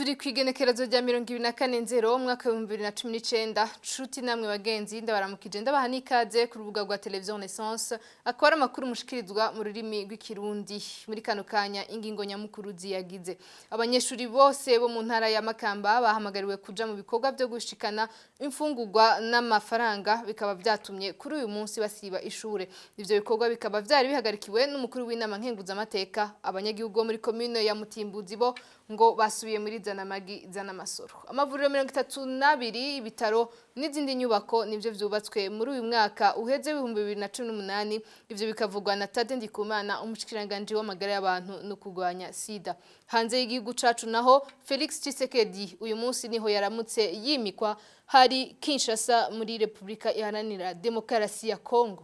Turi kw'igenekerezo rya 24 nzero umwaka w'2019. Nshuti namwe bagenzi, ndabaramukije, ndabaha n'ikaze ku rubuga rwa Televiziyo Renaissance. Akaba ari amakuru mushikirizwa mu rurimi rw'Ikirundi. Muri kano kanya, ingingo nyamukuru ziyagize: abanyeshuri bose bo mu ntara ya Makamba bahamagariwe kuja mu bikorwa vyo gushikana imfungurwa n'amafaranga, bikaba vyatumye kuri uyu munsi basiba ishure. Ivyo bikorwa bikaba vyari bihagarikiwe n'umukuru w'inama nkenguzamateka. Abanyagihugu bo muri komine ya Mutimbuzi bo ngo basubiye muri zanamagi zanamasoro. Amavuriro 32, ibitaro n'izindi nyubako nivyo vyubatswe muri uyu mwaka uheze w'2018. Ivyo bikavugwa na Tade Ndikumana, umushikiranganji w'amagara y'abantu no kurwanya sida. Hanze y'igihugu cacu naho, Felix Tshisekedi uyu munsi niho yaramutse yimikwa hari Kinshasa muri Republika Iharanira Demokarasi ya Congo.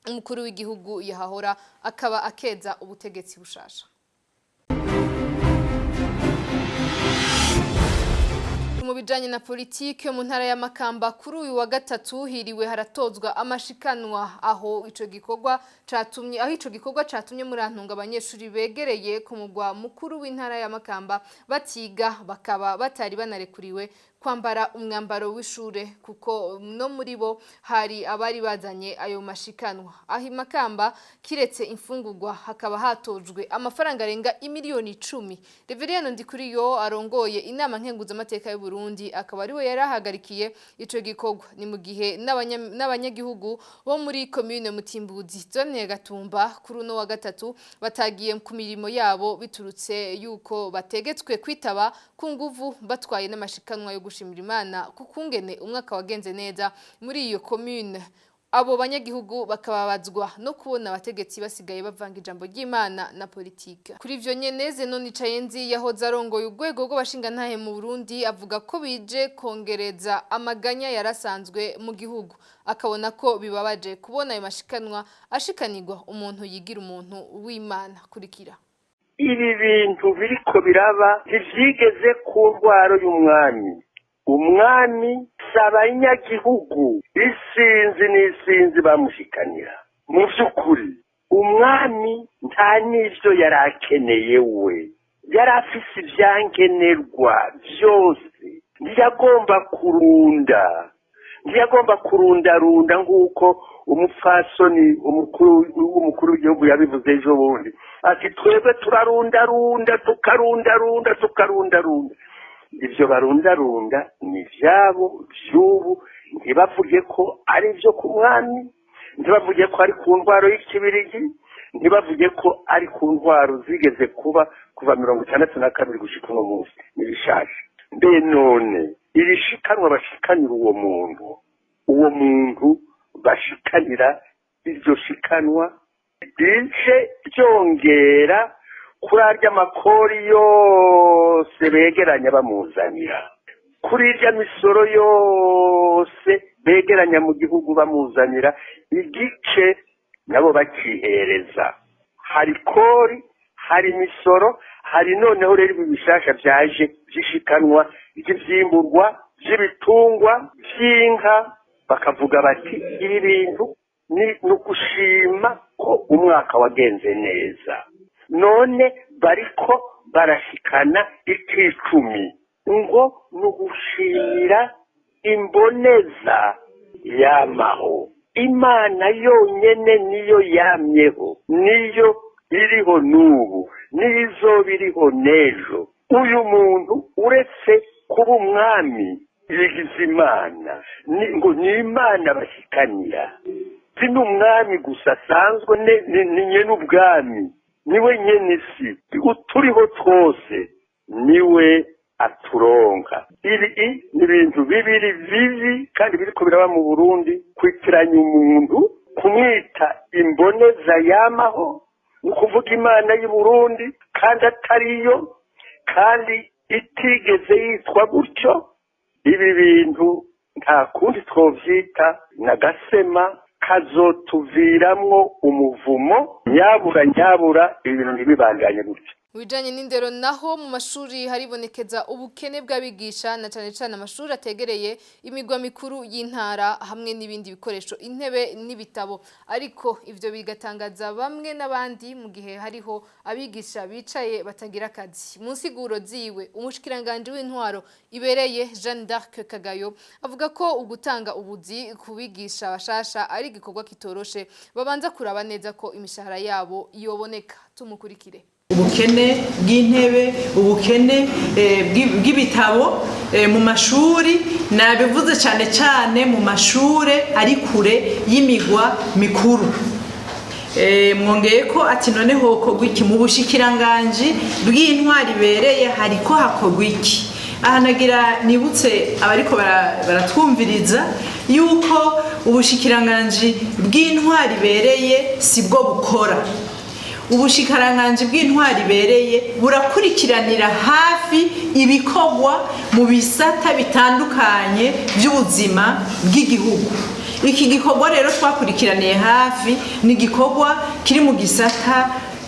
Umukuru w'igihugu yahahora akaba akeza ubutegetsi bushasha. Mu bijanye na politike, mu ntara ya Makamba kuri uyu wa gatatu hiriwe haratozwa amashikanwa, aho ico gikorwa catumye murantunga abanyeshuri begereye ku mugwa mukuru w'intara ya Makamba batiga, bakaba batari banarekuriwe kwambara umwambaro w'ishure, kuko no muri bo hari abari bazanye ayo mashikanwa. Aho Makamba, kiretse imfungurwa, hakaba hatojwe amafaranga arenga imiliyoni 10. Reverien Ndikuriyo arongoye inama nkenguzamateka y'u Burundi akaba ariwe yari ahagarikiye ico gikorwa. Ni mu gihe n'abanyagihugu bo muri commune Mutimbuzi, zone ya Gatumba, kuri uno wa gatatu batagiye ku mirimo yabo, biturutse yuko bategetswe kwitaba ku nguvu batwaye n'amashikanwa yo gushimira Imana kukungene umwaka wagenze neza muri iyo commune. Abo banyagihugu bakababazwa no kubona abategetsi basigaye bavanga ijambo ry'Imana na politike. Kuri ivyo nyene, Zeno Nicayenzi yahoze arongoye urwego rw'abashingantahe mu Burundi avuga ko bije kongereza amaganya yarasanzwe mu gihugu, akabona ko bibabaje kubona ayo mashikanwa ashikanirwa umuntu yigira umuntu w'Imana. Kurikira. Ibi bintu biriko biraba ntivyigeze ku ntwaro y'umwami. Umwami si abanyagihugu isinzi n'isinzi bamushikanira. Mu vy'ukuri umwami nta n'ivyo yari akeneye, we yari afise ivyankenerwa vyose, ntiyagomba kurunda, ntiyagomba kurundarunda nk'uko umupfasoni umukuru w'igihugu yabivuze ejo bundi, ati: "Twebwe turarundarunda, tukarundarunda, tukarundarunda." Ivyo barundarunda ni ivyabo vy'ubu. Ntibavuge ko ari ivyo ku mwami, ntibavuge ko ari ku ntwaro y'ikibirigi, ntibavuge ko ari ku ntwaro zigeze kuba kuva 62 gushika uno munsi. Ni bishasha. Mbe none irishikanwa bashikanira uwo muntu, uwo muntu bashikanira iryo shikanwa rije ryongera kuri arya makori yose begeranya bamuzanira, kuri irya misoro yose begeranya mu gihugu bamuzanira, igice nabo bakihereza? Hari kori, hari imisoro, hari noneho rero ibi bishasha vyaje vy'ishikanwa ry'ivyimburwa, vy'ibitungwa, vy'inka. Bakavuga bati ibi bintu ni ugushima ko umwaka wagenze neza. None bariko barashikana ikicumi ngo ni ugushimira imboneza yamaho. Imana yonyene niyo yamyeho, niyo iriho n'ubu, niyo izoba iriho n'ejo. Uyu muntu uretse kuba umwami yigize Imana, ngo ni Imana bashikanira. Si n'umwami gusa asanzwe, ni nyene ubwami, niwe nyene isi, uturiho twose niwe aturonka. Ibi ni ibintu bibiri bibi kandi biriko biraba mu Burundi: kwitiranya umuntu, kumwita imboneza yamaho, ni ukuvuga Imana y'i Burundi, kandi atariyo, kandi itigeze yitwa gutyo. Ibi bintu nta kundi twovyita, n'agasema kazotuviramwo umuvumo. Nyabura nyabura, ibintu ntibibandanye gutyo. Mu bijanye n'indero naho, mu mashuri haribonekeza ubukene bw'abigisha, na cane cane amashuri ategereye imigwa mikuru y'intara, hamwe n'ibindi bikoresho, intebe n'ibitabo. Ariko ivyo bigatangaza bamwe n'abandi mu gihe hariho abigisha bicaye batagira akazi. Mu nsiguro ziwe, umushikiranganji w'intwaro ibereye, Jeanne d'Arc Kagayo, avuga ko ugutanga ubuzi ku bigisha bashasha ari igikorwa kitoroshe, babanza kuraba neza ko imishahara yabo yoboneka. Tumukurikire. Ubukene bw'intebe, ubukene bw'ibitabo mu mashuri, nabivuze cyane cyane mu mashure ari kure y'imigwa mikuru. Mwongeye ko ati: "None hokorwa iki mu bushikiranganji bw'intwari ibereye? Hariko hakorwa iki?" Aha nagira nibutse abariko baratwumviriza yuko ubushikiranganji bw'intwari ibereye si bwo bukora. Ubushikiranganji bw'intwari ibereye burakurikiranira hafi ibikorwa mu bisata bitandukanye by'ubuzima bw'igihugu. Iki gikorwa rero twakurikiraniye hafi ni igikorwa kiri mu gisata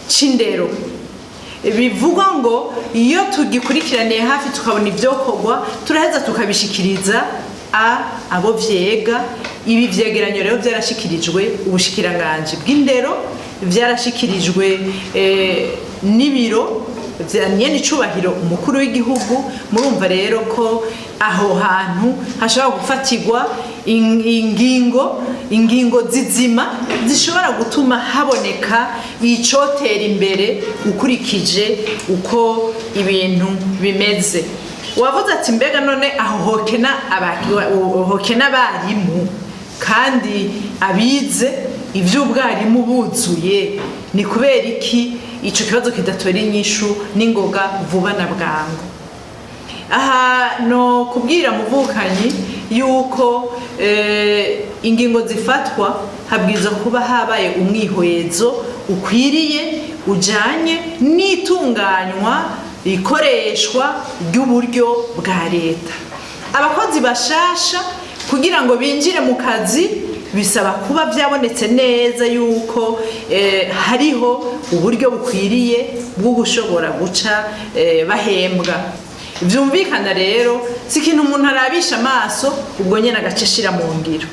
c'indero. Bivugwa ngo iyo tugikurikiraniye hafi tukabona ibyokorwa, turaheza tukabishikiriza abo vyega. Ibi vyegeranyo rero vyarashikirijwe ubushikiranganji bw'indero, vyarashikirijwe n'ibiro vya nyenicubahiro umukuru w'igihugu. Murumva rero ko aho hantu hashobora gufatirwa ingingo zizima zishobora gutuma haboneka icotera imbere ukurikije uko ibintu bimeze. Wavuze ati: "Mbega none aho hokena abarimu kandi abize ivy'ubwarimu buzuye, ni kubera iki ico kibazo kidatora inyishu n'ingoga, vuba na bwangu?" Aha no kubwira muvukanyi yuko ingingo zifatwa habwirizwa kuba habaye umwihwezo ukwiriye ujanye n'itunganywa, ikoreshwa ry'uburyo bwa leta. Abakozi bashasha kugira ngo binjire mu kazi bisaba kuba byabonetse neza yuko hariho uburyo bukwiriye bwo gushobora guca bahembwa. Byumvikana rero si ikintu umuntu arabisha amaso ubwo nyine agace ashira mu ngiro.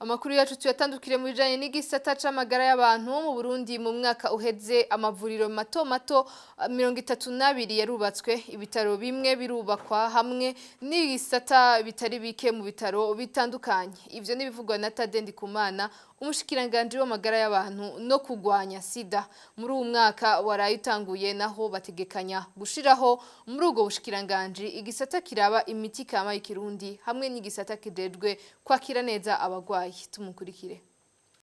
Amakuru yacu tuyatandukire mu bijanye n'igisata c'amagara y'abantu mu Burundi. Mu mwaka uheze, amavuriro mato mato 32 yarubatswe, ibitaro bimwe birubakwa, hamwe n'ibisata bitari bike mu bitaro bitandukanye. Ivyo n'ibivugwa na Tade Ndikumana, umushikiranganji w'amagara y'abantu no kugwanya sida. Muri uwu mwaka waraye utanguye naho, bategekanya gushiraho muri ubwo bushikiranganji igisata kiraba imiti kama y'ikirundi, hamwe n'igisata kijejwe kwakira neza abagwayi. Tumukurikire.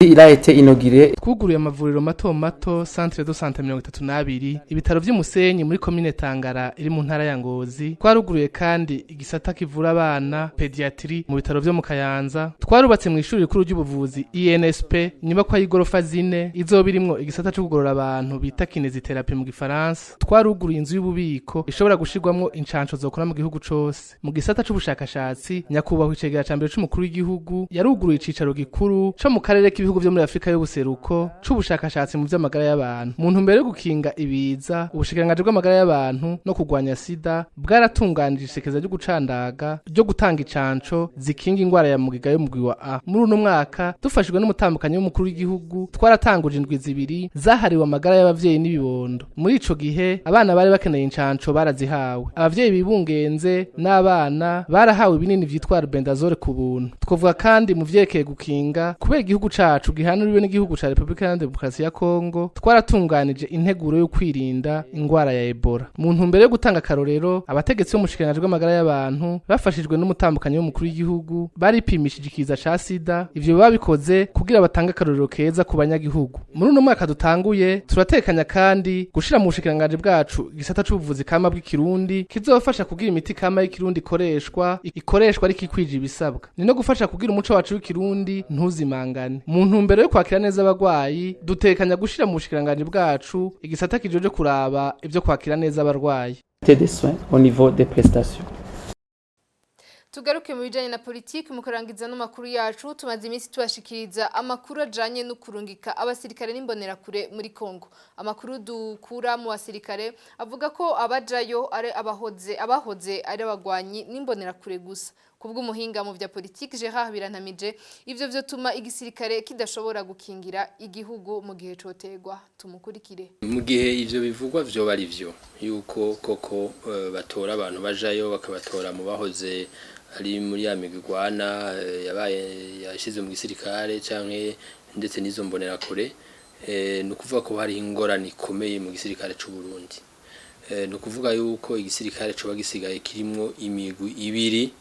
Il a été inauguré. Twuguruye amavuriro mato mato, centre de santé 32, ibitaro vy'Umusenyi muri komine Tangara iri mu ntara ya Ngozi. Twaruguruye kandi igisata kivura abana, pédiatrie, mu bitaro vyo mu Kayanza. Twarubatse mu ishuri rikuru ry'ubuvuzi INSP inyubakwa y'igorofa zine izoba irimwo igisata co kugorora abantu bita kinésithérapie mu gifaransa. Twaruguruye inzu y'ububiko ishobora gushirwamwo incanco zokora mu gihugu cose. Mu gisata c'ubushakashatsi, nyakubahwa icegera ca mbere c'umukuru w'igihugu yaruguruye icicaro gikuru co mu karere k'ibihugu vyo muri Afrika y'ubuseruko c'ubushakashatsi mu vy'amagara y'abantu. Mu ntumbero yo gukinga ibiza, ubushikiranganji bw'amagara y'abantu no kurwanya sida bwaratunganije isekeza ryo gucandaga, ryo gutanga icanco zikinga ingwara ya mugiga yo mugwi wa A. Muri uno mwaka, dufashijwe n'umutambukanyi w'umukuru w'igihugu, twaratanguje indwi 2 zahariwe amagara y'abavyeyi n'ibibondo. Muri ico gihe, abana bari bakeneye incanco barazihawe, abavyeyi bibungenze n'abana barahawe ibinini vyitwa albendazole ku buntu. Twovuga kandi mu vyerekeye gukinga, kubera igihugu cacu gihanuriwe n'igihugu ca Repubulika Iharanira Demokarasi ya Kongo, twaratunganije integuro yo kwirinda ingwara ya Ebola. Mu ntumbero yo gutanga akarorero, abategetsi bo mu bushikiranganji bw'amagara y'abantu bafashijwe n'umutambukanyi w'umukuru w'igihugu baripimishije ikiza ca sida. Ivyo babikoze kugira batange akarorero keza ku banyagihugu. Muri uno mwaka dutanguye, turatekanya kandi gushira mu bushikiranganji bwacu igisata c'ubuvuzi kama bw'ikirundi, kizofasha kugira imiti kama y'ikirundi ikoreshwa ariko ikwije ibisabwa, ni no gufasha kugira umuco wacu w'ikirundi ntuzimangane. Mu ntumbero yo kwakira neza abagwayi, dutekanya gushira mu bushikiranganji bwacu igisata kijeje kuraba ivyo kwakira neza abarwayi. Des soins au niveau des prestations. Tugaruke mu bijanye na politiki mu kurangiza n'amakuru yacu. Tumaze iminsi tubashikiriza amakuru ajanye no kurungika abasirikare n'imbonerakure muri Kongo. Amakuru dukura mu basirikare avuga ko abajayo ari abahoze ari abagwanyi n'imbonerakure gusa. Kubw'umuhinga mu vya politiki Gerard Birantamije, ivyo vyotuma igisirikare kidashobora gukingira igihugu mu gihe cotegwa. Tumukurikire. Mu gihe ivyo bivugwa vyoba ari vyo, yuko koko batora abantu bajayo, bakabatora mu bahoze ari muri ya migwi igwana yabaye yashize mu gisirikare canke ndetse n'izo mbonerakure, ni ukuvuga ko hari ingorane ikomeye mu gisirikare c'u Burundi. Ni ukuvuga yuko igisirikare coba gisigaye kirimwo imigwi ibiri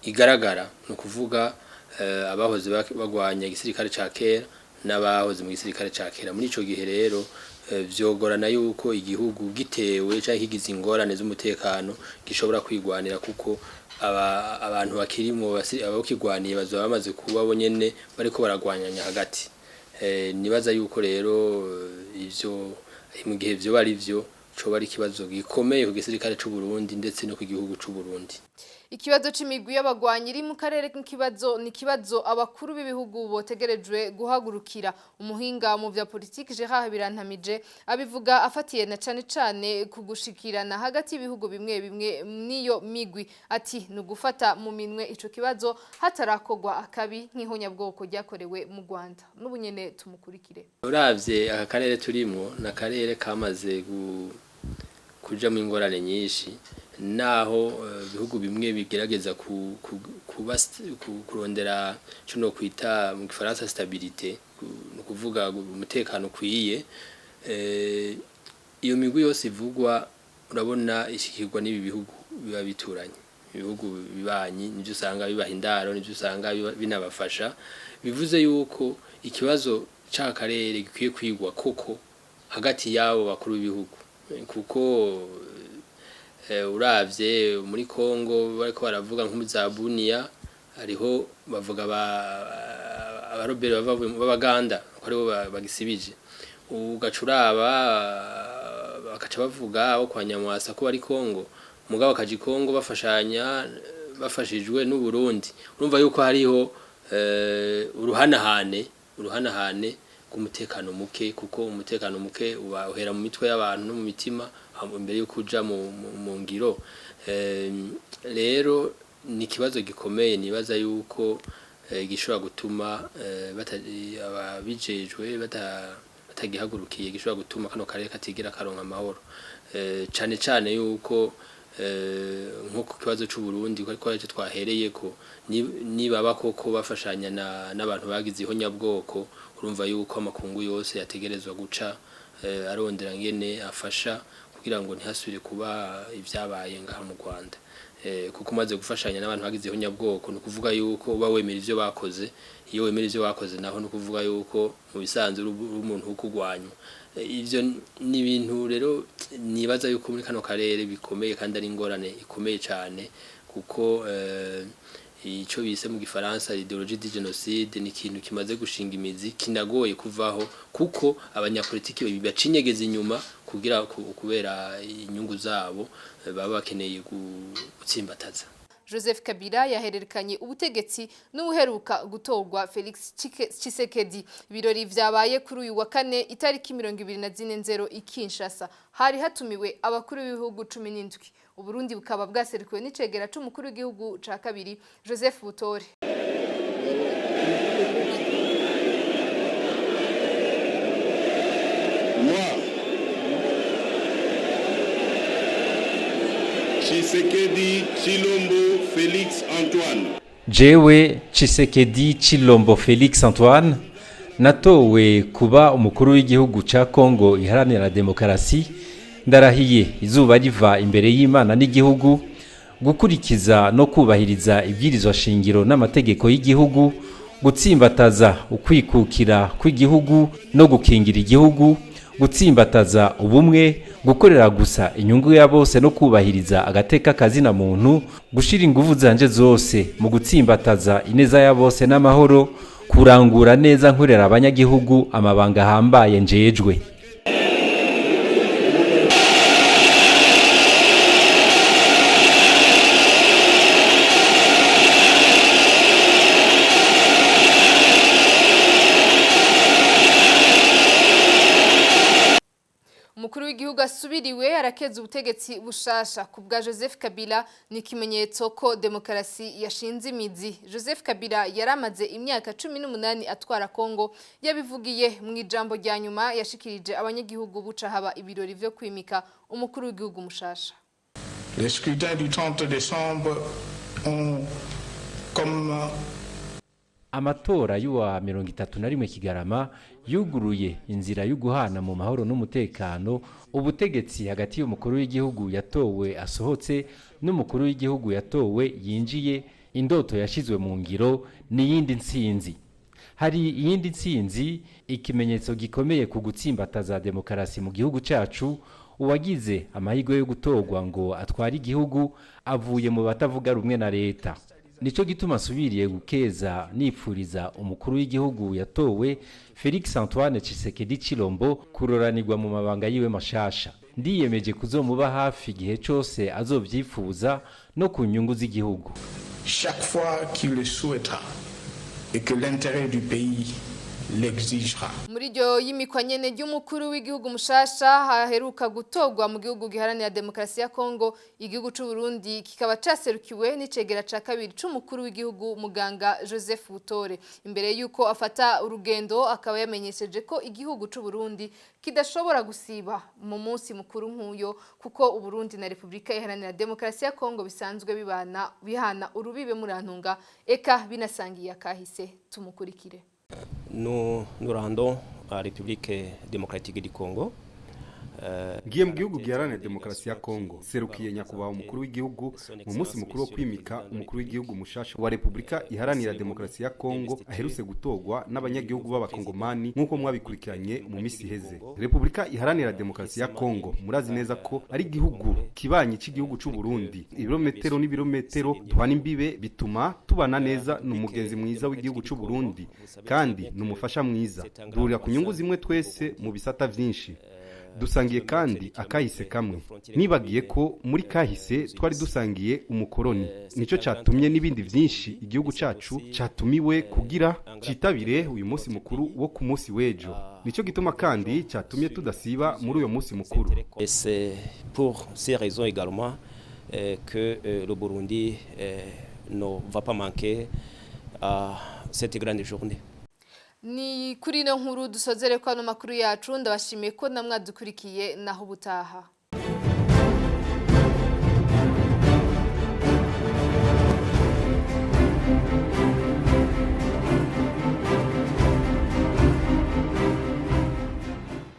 igaragara, ni ukuvuga abahoze bagwanya igisirikare ca kera n'abahoze mu gisirikare ca kera. Muri ico gihe rero vyogorana yuko igihugu gitewe canke kigize ingorane z'umutekano gishobora kwigwanira, kuko abantu bakirimwo abakigwaniye bazoba bamaze kuba bo nyene bariko baragwanyanya hagati. Nibaza yuko rero ivyo mu gihe vyoba ari vyo, coba ari ikibazo gikomeye ku gisirikare c'u Burundi ndetse no ku gihugu c'u Burundi. Ikibazo c'imigwi y'abagwanyi iri mu karere k'ikibazo ni kibazo abakuru b'ibihugu botegerejwe guhagurukira. Umuhinga mu vya politiki Gerard Birantamije abivuga afatiye na cane cane ku gushikirana hagati y'ibihugu bimwe bimwe n'iyo migwi. Ati ni ugufata mu minwe ico kibazo hatarakorwa akabi nk'ihonyabwoko ryakorewe mu Rwanda. N'ubu nyene tumukurikire. Uravye aka karere turimwo, ni akarere kamaze kuja mu ingorane nyinshi, naho ibihugu bimwe bigerageza kurondera ico no kwita mu gifaransa stabilité, ni ukuvuga umutekano ukwiye. Iyo migwi yose ivugwa, urabona ishikirwa n'ibi bihugu biba bituranye, ibihugu bibanyi nivyo usanga bibaha indaro, nivyo usanga binabafasha. Bivuze yuko ikibazo c'aka karere gikwiye kwigwa koko hagati y'abo bakuru b'ibihugu, kuko uravye muri Kongo bariko baravuga nko za Bunia, hariho bavuga abarobere b'Abaganda ko aribo bagisibije. Ugaca uraba bakaca bavuga abo kwa Nyamwasa ko bari Kongo, mugabo bakaja i Kongo bafashanya, bafashijwe n'u Burundi. Urumva yuko hariho uruhanahane rw'umutekano muke, kuko umutekano muke uba uhera mu mitwe y'abantu no mu mitima imbere yo kuja mu ngiro. Rero ni ikibazo gikomeye, nibaza yuko gishobora gutuma ababijejwe batagihagurukiye, gishobora gutuma kano karere katigera karonka amahoro, cane cane yuko nko ku kibazo c'u Burundi ko aricyo twahereyeko, nibaba koko bafashanya n'abantu bagize ihonyabwoko, urumva yuko amakungu yose yategerezwa guca arondera ngene afasha kugira ngo ntihasubire kuba ivyabaye ngaha mu Rwanda, kuko umaze gufashanya n'abantu bagize ihonyabwoko, ni ukuvuga yuko uba wemera ivyo bakoze. Iyo wemera ivyo bakoze naho, ni ukuvuga yuko mu bisanzwe uri umuntu wo kurwanywa. Ivyo ni ibintu rero nibaza yuko muri kano karere bikomeye kandi ari ingorane ikomeye cane, kuko ico bise mu gifaransa idéologie du génocide ni ikintu kimaze gushinga imizi, kinagoye kuvaho, kuko abanyapolitiki bacinyegeza inyuma kugira kubera inyungu zabo baba bakeneye gutsimbataza. Joseph Kabila yahererekanye ubutegetsi n'ubuheruka gutorwa Felix Tshisekedi. Ibirori vyabaye kuri uyu wa kane itariki 24 Nzero i Kinshasa. Hari hatumiwe abakuru b'ibihugu 17. Uburundi bukaba bwaserukiwe n'icegera c'umukuru w'igihugu ca kabiri Joseph Butore. Moi, Tshisekedi Tshilombo Félix Antoine, Jewe Tshisekedi Tshilombo Felix Antoine, natowe kuba umukuru w'igihugu ca Kongo iharanira demokarasi, ndarahiye izuba riva imbere y'Imana n'igihugu gukurikiza no kubahiriza ibwirizwa shingiro n'amategeko y'igihugu, gutsimbataza ukwikukira kw'igihugu no gukingira igihugu, gutsimbataza ubumwe, gukorera gusa inyungu ya bose no kubahiriza agateka kazina muntu, gushira inguvu zanje zose mu gutsimbataza ineza ya bose n'amahoro, kurangura neza nkorera abanyagihugu amabanga ahambaye njejwe. w'igihugu asubiriwe arakeza ubutegetsi bushasha. Ku bwa Joseph Kabila, ni ikimenyetso ko demokarasi yashinze imizi. Joseph Kabila yaramaze imyaka 18 atwara Kongo. Yabivugiye mu ijambo rya nyuma yashikirije abanyagihugu buca haba ibirori vyo kwimika umukuru w'igihugu mushasha. Les scrutins du 30 décembre ont comme Amatora y'uwa 31 Kigarama yuguruye inzira yo guhana mu mahoro n'umutekano ubutegetsi hagati y'umukuru w'igihugu yatowe asohotse n'umukuru w'igihugu yatowe yinjiye. Indoto yashyizwe mu ngiro n'iyindi ntsinzi. Hari iyindi ntsinzi, ikimenyetso gikomeye ku gutsimbataza demokarasi mu gihugu cyacu. Uwagize amahirwe yo gutorwa ngo atware igihugu avuye mu batavuga rumwe na leta. Nicyo gituma asubiriye gukeza nipfuriza umukuru w'igihugu yatowe Felix Antoine Tshisekedi Chilombo kuroranirwa mu mabanga yiwe mashasha. Ndiyemeje kuzomuba hafi igihe cyose azovyifuza no ku nyungu z'igihugu. Chaque fois qu'il le souhaitera et que l'intérêt du pays l'exigera. Muri iryo yimikwa nyene ry'umukuru w'igihugu mushasha haheruka gutorwa mu gihugu giharanira demokarasi ya Kongo, igihugu c'u Burundi kikaba caserukiwe n'icegera ca kabiri c'umukuru w'igihugu, muganga Joseph Butore. Imbere yuko afata urugendo, akaba yamenyesheje ko igihugu c'u Burundi kidashobora gusiba mu munsi mukuru nk'uyo, kuko Uburundi na Republika Iharanira Demokarasi ya Kongo bisanzwe bibana, bihana urubibe, murantunga, eka binasangiye akahise. Tumukurikire. Nous nous rendons à la République démocratique du Congo. Ngiye mu gihugu giharanira demokarasi ya Kongo serukiye nyakubahwa umukuru w'igihugu mu munsi mukuru wo kwimika umukuru w'igihugu mushasha wa Repubulika Iharanira Demokarasi ya Kongo aherutse gutorwa n'abanyagihugu b'Abakongomani, nk'uko mwabikurikiranye mu misi iheze. Repubulika Iharanira Demokarasi ya Kongo, murazi neza ko ari igihugu kibanyi cy'igihugu cy'u Burundi. Ibirometero n'ibirometero duhana imbibe bituma tubana neza. Ni umugenzi mwiza w'igihugu cy'u Burundi kandi ni umufasha mwiza. Duhurira ku nyungu zimwe twese mu bisata vyinshi. Dusangiye kandi akahise kamwe. Nibagiye ko muri kahise twari dusangiye umukoroni, nicyo cyatumye n'ibindi byinshi. Igihugu cyacu cyatumiwe kugira cyitabire uyu munsi mukuru wo ku munsi w'ejo. Nicyo gituma kandi cyatumye tudasiba muri uyu munsi mukuru. Et c'est pour ces raisons également que le Burundi ne va pas manquer à cette grande journée. Ni kuri ino nkuru dusozere ko ano makuru yacu. Ndabashimiye ko namwadukurikiye. Naho ubutaha.